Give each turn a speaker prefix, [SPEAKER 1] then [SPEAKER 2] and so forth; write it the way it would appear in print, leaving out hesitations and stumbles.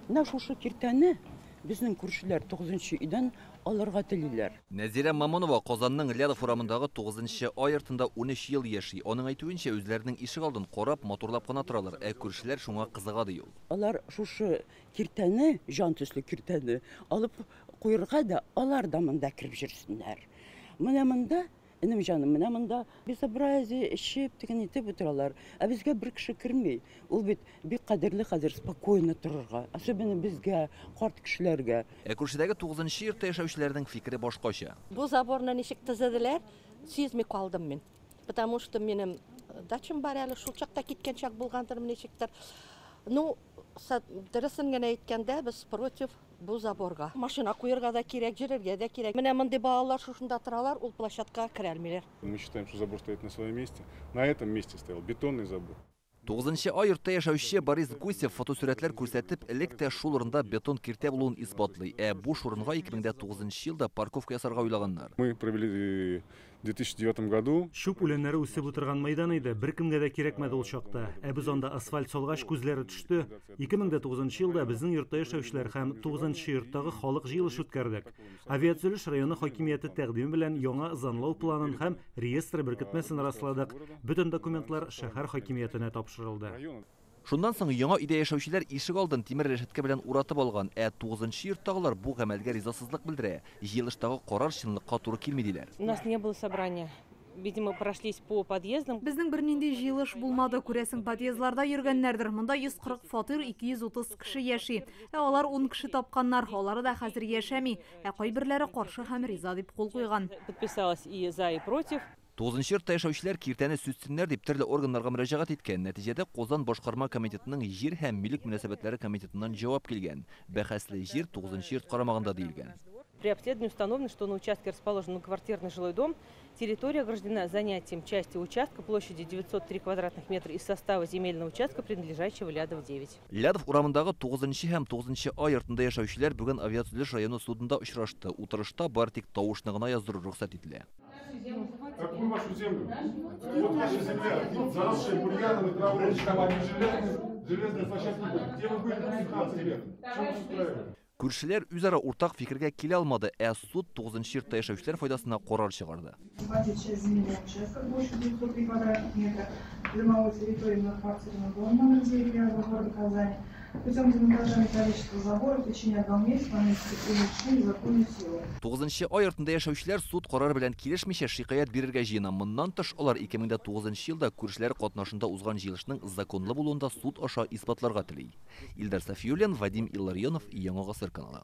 [SPEAKER 1] Менә шушы киртәне безнең күршеләр 9нчы өйдән алырга телиләр.
[SPEAKER 2] Нәзирә Мамонова Казанның Лядов урамындагы 9нчы А йортында 13 ел яши. Аның әйтүенчә, үзләренең ишегалдын карап, матурлап кына торалар, ә күршеләр шуңа кызыга, ди ул.
[SPEAKER 1] Алар шушы киртәне, җан төсле киртәне алып куерга да, алар да монда кереп йөрсеннәр. Менә монда, энем җаным, менә монда безобразие эчеп, теген итеп утыралар. Ә безгә бер кеше керми. Ул бит бик кадерле хәзер спокойно торырга, особенно безгә, карт кешеләргә.
[SPEAKER 2] Ә күршедәге 9нчы йортта яшәүчеләрнең фикере башкача.
[SPEAKER 3] Бу заборны ничек төзеделәр, сизми калдым мин. Потому что минем дачам бар әле, шул чакта киткән чак булгандыр, ничектер. Ну, дөресен генә әйткәндә, без против бу заборга. Машина куярга да кирәк, йөрергә дә кирәк. Менә мондый балалар шушында торалар, ул площадкага керә алмыйлар.
[SPEAKER 4] Мы считаем, что забор стоит на своем месте. На этом месте стоял бетонный забор.
[SPEAKER 2] 9нчы А йортта яшәүче Борис Гусев фотосурәтләр күрсәтеп, элек тә шул урында бетон киртә булуын исбатлый. Ә буш урынга 2009 елда парковка ясарга уйлаганнар.
[SPEAKER 4] Мы провели в 2009 году.
[SPEAKER 5] Чүп үләннәре үсеп утырган мәйдан иде, беркемгә дә кирәкмәде ул чакта. Ә без анда асфальт салгач күзләре төште. 2009 елда безнең йортта яшәүчеләр һәм 9нчы йорттагы халык җыелыш үткәрдек. Авиатөзелеш районы хакимияте тәкъдиме белән яңа ызанлау планын һәм реестр беркетмәсен расладык. Бөтен документлар шәһәр хакимиятенә тапшырылды.
[SPEAKER 2] Шуннан соң яңа өйдә яшәүчеләр ишек алдын тимер рәшәткә белән уратып алган, ә 9нчы йорттагылар бу гамәлгә ризасызлык белдерә. Җыелыштагы карар чынлыкка туры килми диләр.
[SPEAKER 6] У нас не было собрания. Видимо, прошлись по подъездам.
[SPEAKER 7] Безнең бернинди җыелыш булмады, күрәсең, подъездларда йөргәннәрдер. Монда 140 фатир, 230 кеше яши. Ә алар 10 кеше тапканнар, алары да хәзер яшәми. Ә кайберләре каршы һәм риза дип кул куйган.
[SPEAKER 6] Подписалась и за, и против.
[SPEAKER 2] 9нчы йортта яшәүчеләр киртәне сүтсеннәр дип төрле органнарга мөрәҗәгать иткән. Нәтиҗәдә Казан башкарма комитетының җир һәм милек мөнәсәбәтләре комитетыннан җавап килгән. Бәхәсле җир 9нчы йорт карамагында диелгән.
[SPEAKER 6] При обследовании установлено, что на участке расположен многоквартирный жилой дом. Территория ограждена занятием части участка площадью 903 квадратных метра из состава земельного участка, принадлежащего Лядов 9.
[SPEAKER 2] Лядов урамындагы 9нчы һәм 9нчы А йортында яшәүчеләр бүген авиатөзелеш районы судында очрашты. Утырышта бары тик тавышны гына яздыру рөхсәт ителә.
[SPEAKER 4] Какую вашу землю? Вот ваша земля, заросшая бурьяном и травой, железные площадки. Где вы были 15 лет? Что вы устраивали?
[SPEAKER 2] Күршеләр үзара уртак фикергә килә алмады, ә суд 9нчы йортта яшәүчеләр файдасына карар чыгарды.
[SPEAKER 8] Захватить часть земельного участка площадью 903 квадратных метра домовой территории многоквартирного дома номер 9 Лядова города Казани путем демонтажа металлического забора в течение одного месяца на месте решения законной силы.
[SPEAKER 2] 9нчы А йортында яшәүчеләр суд карары белән килешмичә шикаять бирергә җыена. Моннан тыш алар 2009 елда күршеләр катнашында узган җыелышның законлы булуын да суд аша исбатларга тели. Илдар Сафиуллин, Вадим Илларионов, Яңа Гасыр каналы.